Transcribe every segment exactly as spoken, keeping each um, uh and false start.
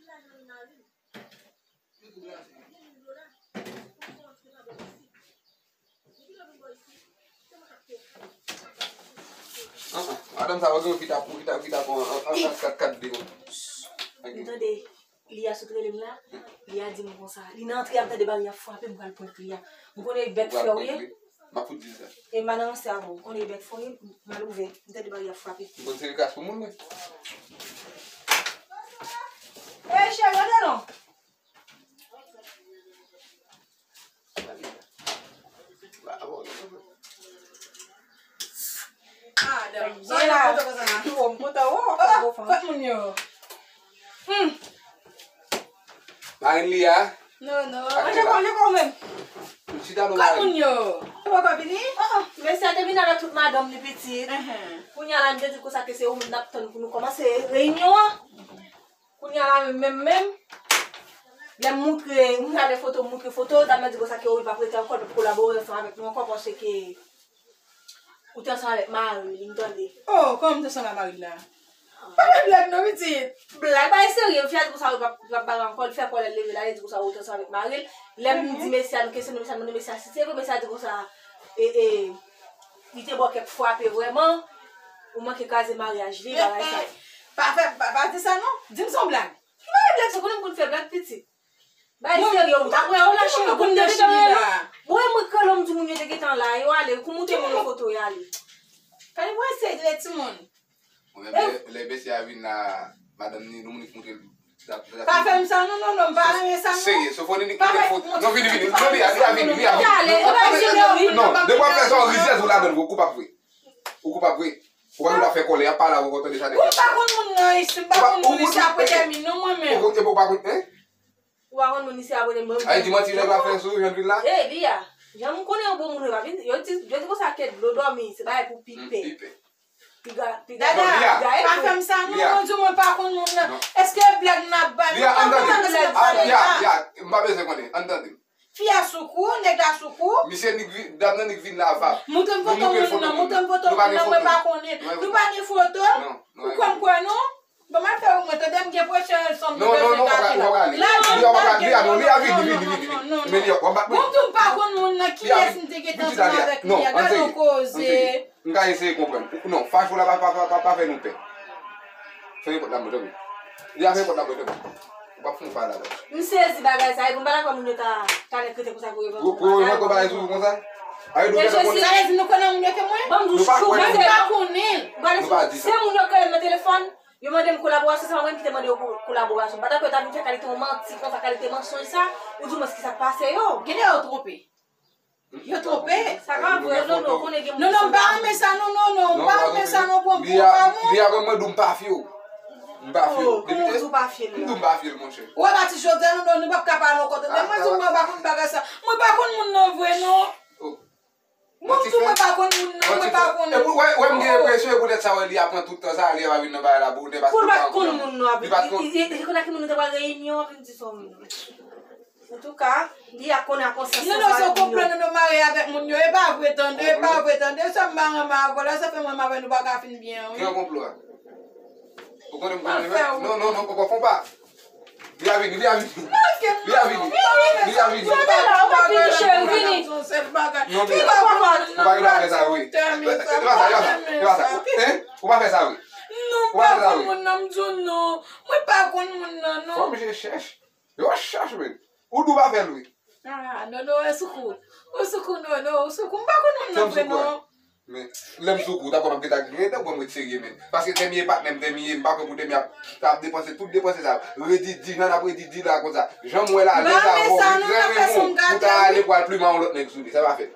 Ah, ah. Madanm sa, ou gen ki t ap, ki t ap, ki t ap an, an, an, an kat kat de. M tande Lia sot rele m la. Lia di m konsa. Li nan antre a, m tande bari ap frape, m pral pran kle a. M konnen e bèk fè w ye. M ap fout di sa. E m a nan ranse avè w. M konnen e bèk fè w ye, m al ouvè. M tande bari ap frape. M konn se kras pou moun, mwen. Ey, cheri, antre non. Kot moun yo? Hmm. Marenn li a. Non, non. Manje kò, manje kò menm. Kot moun yo? Yo poko vini? Oh, mesye a te vin avèk tout madanm li pitit. Kounye a la, m te di konsa ke se ou menm n ap tann pou nou kòmanse reyinyon an. Kounye a la menm, menm, menm, lè m moutre, m gade foto, m moutre foto, dam nan di konsa ke wi, l p ap rete ankò, l p ap kolabore ansanm avèk nou ankò, paske ou te ansanm avèk mari li, m tande. Oh, kòman m te ansanm avèk mari m la? Pa fè blag non, pitit. Blag, bagay serye, fi a di konsa wi, l p ap, l p ap bare ankò, l fè kòlè, l leve la, li di konsa wi, ou te ansanm avèk mari l. Lè m di mesye a, nou kesyone mesye a, m mande mesye a si se vre, mesye a di konsa, e, e, li te ba w kèk frape vrèman, ou manke kraze maryaj li, bagay sa. Pa fè, pa, pa di sa non. Di m se yon blag. Ki bagay blag sa, konnen m konn fè blag pitit. Bagay serye, ou ta kwè yo lache yo konn nan chili la. Bon, e mwen ke lòm di moun yo te gentan la, yo ale, kou moute moun yo foto, y ale. Fè li prese, di le timoun. Mwen menm, lè, lè mesye a vin la, madanm ni, nou moun ki montre l. Pa fè m sa non, non, non, m pa renmen sa non. Serye, Sofoni ni ki foto. Non, vini, vini. Non, li a, li a vini, li a vini. Non, depi w ap fè sa, w rizyèz ou ladann, ou koupab vre. Ou koupab vre. Ou pa dwe fè kòlè, y ap pale avè w, tande sa nèg la. M pa konn moun nan isi, m pa konn moun isi apre tèmine non, mwen menm. Ou pa konn, hein? Ou pa konn moun isi apre tèmine. Ay, di manti nèg la fè sou jan vin la. Eh, Lia, jan m konnen yon bon moun yo pa vin, yo di, yo di konsa ke dlo dòmi, se bagay pou pipe. Pipe. Piga, piga, piga. Dada, pa fè m sa non, non, di mwen pa konn moun nan. Èske blag n ap bay? Lia, ann tande. Ah, Lia, Lia, m pa bezwen konnen, ann tande. Fi a sou kou, nèg la sou kou. Misye nik vin, dam nan nik vin la ava. Montre m foto moun nan, montre m foto moun nan, mwen pa konnen. Nou pa gen foto? Ou konn kwè non? Bon, m ap fè ou mwen, tande m gen presyon ansanm nou bezwen gate la. La, non, non, non, non, non, non. Men li, w ap bat mwen. Bon, m di w m pa konn moun nan, kiyès m te gentan ansanm avèk li a, gade yon koze. M ka eseye konprann. Non, fache w la pa, pa, pa, pa, pa fè nou pè. Fè yon pòt la mwen, tanpri. Li a fè yon pòt la mwen, tanpri. Ou p ap fè yon pa la, la. M sezi bagay sa, e pou m pa dakò moun yo ta, ta nèk rete konsa pou revanj. Pou, pou revanj, pou bagay sou konsa? Ayo, nou gentan konnen. Sa vle di nou konnen moun yo ke mwen? Bon, nou pa konnen. Mwen pa konnen. Nou pa di sa. Se moun yo k rele m nan telefòn, yo mande m kolaborasyon, se pa mwen ki te mande yo ko-, kolaborasyon. M pa dakò yo ta vin fè kalite yon manti konsa, kalite mansonj sa, ou di mwen kisa k pase yo. Genlè yo twonpe. Yo twonpe. Sa pa vre, non, non, konnen gen moun ki sanble avè m. Non, non, m pa renmen sa, non, non, non, m pa renmen sa, non, pran m pou yon pa moun. Lia, mwen di w m pa fye w. M pa fye w. Oh, kòman w di w pa fye l la? M di w m pa fye l, monchè. Ou wè, Batis, jodi a, non, non, nou p ap ka pale ankò, tande. Mwen di w mwen pa konn bagay sa. Mwen pa konn moun nan vre, non. Oh. Mwen di w mwen pa konn moun nan, mwen pa konn. Epi, wè, wè, m gen enpresyon, e poutèt sa, wè, li ap pran tout tan sa, li ap vin nan bagay la, pou ou te pa konn moun nan, li pa t konn. Li, li, li konn ak ki moun nou te pral reyinyon, vin di sa w menm. Antouka, li a konnen a konsyans. Non, non, se yon konplo, non, non, mare avèk moun yo. E pa vre, tande, e pa vre, tande. Sa m pa renmen avè w la, sa fè mwen avè nou pa ka fin byen, wi. Ki yon konplo a? Ou konnen m konnen, non, non, non, papa, fon pa. Li a vini, li a vini. Li a vini. Li a vini. Ou pa la, ou pa vini, cheri, vini. Non, non. Ou pa gen dwa fè sa, wi. E pa sa, e pa sa, e pa sa. Hein? Ou pa fè sa, wi. Non, m pa konn moun nan, m di w non. Mwen pa konn moun nan, non. Fò m je chèch. Yo chèch, men. Ou di w pa fè l, wi. Ah, non, non, ou sou kou. Ou sou kou, non, non, ou sou kou. M pa konn moun nan vre, non. Men, lè m sou kou, ta konn ap gentan gen, ou konn mwen serye, men. Paske Tèmye patnè m, Tèmye, m pa kwè pou Tèmye ap, ta ap depanse tout depanse sa. Redi di, jan n ap redi di la konsa. Jan m wè l alèz avè w, li trè renmen w, ou ta ale pral plimen yon lòt nèg sou li, sa pa fèt.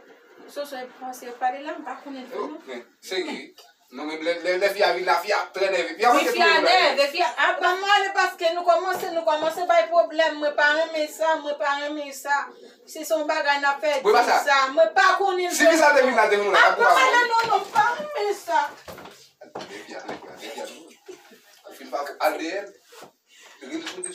Soso, e panse yo pale la, m pa konnen vre, non. Men, serye. Non, men lè, lè, lè fi a vin la, fi a trè nève. Fi a manke touye nou la. Fi a nève, fi a, a, ban m ale paske nou kòmanse, nou kòmanse bay pwoblèm. Mwen pa renmen sa, mwen pa renmen sa. Si se yon bagay n ap fè, di sa. Mwen pa konnen. Si fi sa te vin la, te vin la, ap ban m ale, non, non, m pa renmen sa. Depi a, depi a, depi a, depi a. Al fin pa al dèyè l.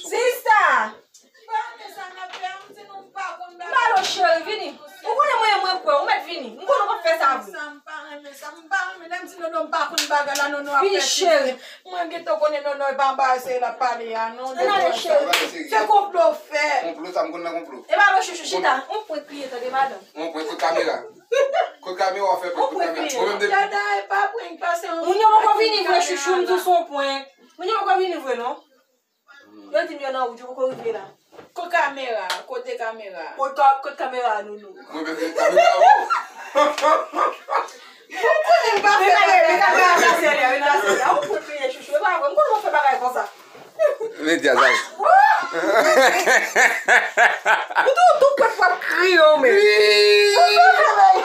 Sista! M pa renmen sa n ap fè a, m di nou m pa konn bagay. Malo cheri, vini. Ou konnen mwen, mwen kwè, ou mèt vini. M konnen ou p ap fè sa vre. Renmen sa, m pa renmen lè m di Nono m pa konn bagay la, Nono ap fè sisi. Mwen gentan konnen Nono e pa anbarase l ap pale a, non, de bò sa. Cheri. Se konplo w fè. Konplo, sa m konn nan konplo. E pa vre, chouchou, chita. On prank li ye, tande madanm. On prank, kote kamera? Kote kamera w ap fè prank, kote kamera? Mwen menm depi. Dada, e pa prank, pase yon... Moun yo poko vini vre, chouchou, m di w se yon prank. Moun yo poko vini vre, non. Yo di m yo nan wout, yo poko rive la. Kot kamera? Kote kamera? Kot ka-, kot kamera, Nono? Mwen menm gen kamera, wi. Ou konnen m pa fè bagay. Men kamera sa serye, men sa serye. Ou pou kriye, chouchou. E pa vre, m konnen w fè bagay konsa. Men di a sa. Ou tou, tou pwèt w ap kriye, w menm. Ou pa fè bagay.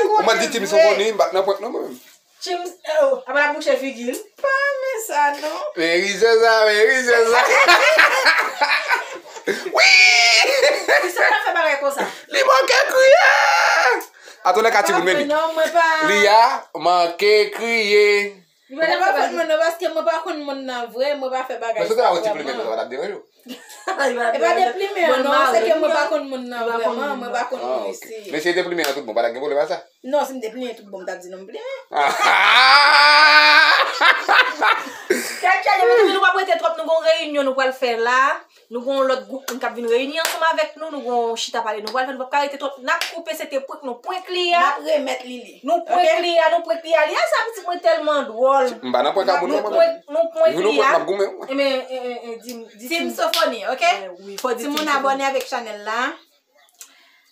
Ou mwen di Tim Symphony, m pa t nan prank non, mwen menm. Tim, oh, apa l ap bouche figi l? Pa renmen sa, non. Men rizè sa, men rizè sa. Wi! Kisa l ap fè bagay konsa? Li manke kriye! Atounen ka timoun, men li. Non, mwen pa. Li a manke kriye. Mwen pa fè moun nan, paske mwen pa konn moun nan vre, mwen pa fè bagay sa vrèman. Men se te la ou ti plimen konsa, pa t ap deranje w. E pa deplimen an, non, se ke mwen pa konn moun nan vrèman, mwen pa konn moun isi. Men si te plimen an tout bon, pa t ap gen pwoblèm a sa? Non, si m te plimen tout bon, m t ap di non m plimen. Tèt chaje, men nou p ap rete twòp, nou gon reyinyon nou pral fè la. Nou gon lòt gwoup moun k ap vin reyini ansanm avèk nou, nou gon chita pale nou pral fè, nou p ap ka rete twòp. N ap koupe, se te prank nou prank li a. N ap remèt li li. Nou prank li a, nou prank li a. Li a sa pitit mwen tèlman dwòl. M pa nan prank a moun non, mwen menm. Nou prank li a. Vin nou prank, m ap goumen. Enben, e, e, e, di m, di Tim Sofoni, oke? Timoun abòne avèk chanèl la.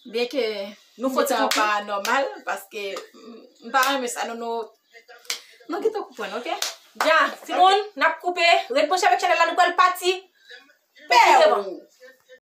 Byenke nou fè ti koukou, pa nòmal, paske m, m pa renmen sa, non, non. Mwen gentan konprann, oke? Dja, timoun, n ap koupe. Ret branche avèk chanèl la, nou pral pati. Pè ou.